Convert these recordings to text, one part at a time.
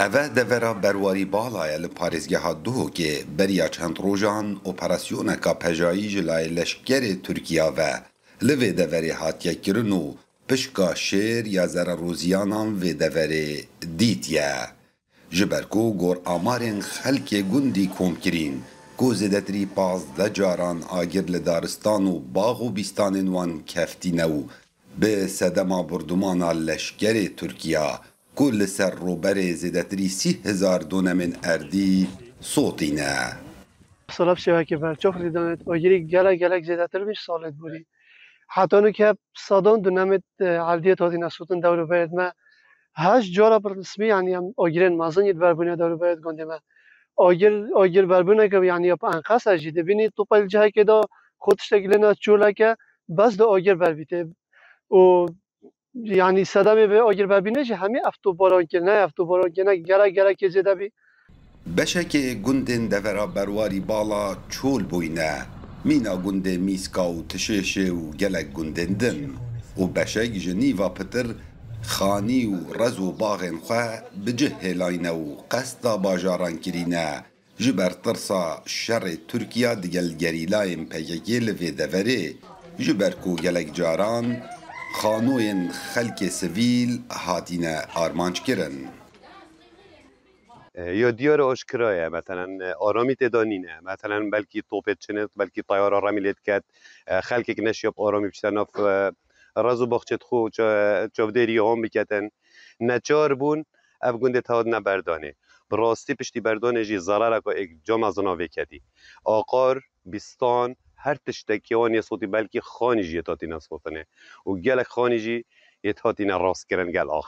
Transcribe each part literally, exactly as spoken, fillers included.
Eve devera Berwarî Bala ye li parêzgeha Duhokê. Beriya çend rojan operasyoneka pejayî ji layê leşkerê Tirkiya ve li vê deverê hatiye kirin û pişka şêr ya zererûziyanan vê deverê dîtiye. Ji ber ku gor amarên xelkê gundî kom kirîn ku zêdetirî pazdeh caran agir li daristan û bax û bîstanên wan keftîne û bi sedema bordûmana leşkerê Tirkiya ku li ser rûberê zêdetirî sî hezar donemên erdî sotîne. Sala bi şêwekê berçav rî danêt, agirî gelek gelek zêdetir bî ji salê borî. Heta nûke sadan donemêt, e, erdiyê hatîne sotin dewr û berê me. Heşt cara bi resmî, yanî em agirên mezin yê di ber bûne dewr û berê gundê me. Agir, agir berbûneke, yanî ya bi enqas e jî. Dibînî tu pey li cihekê de xwe tiştekî lê ne çoleke, bes di agir ber bîtê. Û yanî sedemê vê agir berbînê jî hemî ev tobaran kirine, ev tobaran kirine gelek gelekê zêde bî. Beşekê gundên devera Berwarî Bala çol bûyne. Mîna gundê Mîska û Tişêşê û gelek gundên din. Û beşek ji nîva pitir xanî û rez û baxên xwe bi cih hêlayne û qesta bajaran kirîne. Ji ber tirsa şerê Tirkiya digel gerîlayên P K K li vê deverê, ji ber ku gelek caran xanoyên xelkê sivîl hatine armanc kirin. E, ya diyar e, aşkira ye. Meselen, e, aramî tê de nîne. Meselen, belkî topê çinit, belkî tayara remî lê diket. E, xelkek neşiya bi aramî bişte nav, e, rez û baxçê xwe, ça-, çavdêrî han biketin. Neçar bûn, ev gundê te hatine berdanê. Bi rastî piştî berdanê jî zerareka êk ca mezin a vê ketî. Aqar, bîstan, her tiştekî wan yê sotî, belkî xanî jî yê hatîne sotinê. Û gelek xanî jî yê hatîne rastkirin gel ax.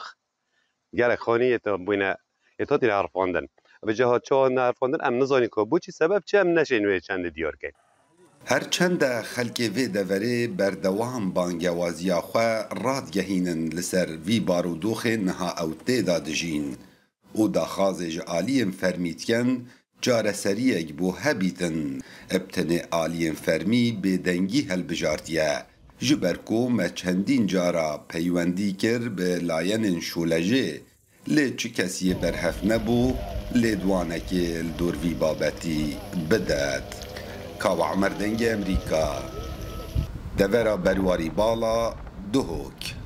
Gelek xanî yê te bûne, yê hatîne herfandin. Bi ciha çawa ne herfandin, em nizanîn ku bo çi sebeb çi, em neşên wê çendê diyar keyn. Her çende xelkê vê deverê berdewam bangewaziya xwe radigehînin li ser vî barûdoxê niha ew tê de dijîn û daxwazê ji aliyên fermî dikin çareseriyek bo hebîtin, bi tenê aliyên fermî bêdengî hilbijartiye, ji ber ku me çendîn cara peywendî kir bi layenên şolejê, lê çi kes yê berhev nebû lêdwanekê li dor vî babetî bidet. Kawa Emer, Dengê Emerîka, devera Berwarî Bala, Duhok.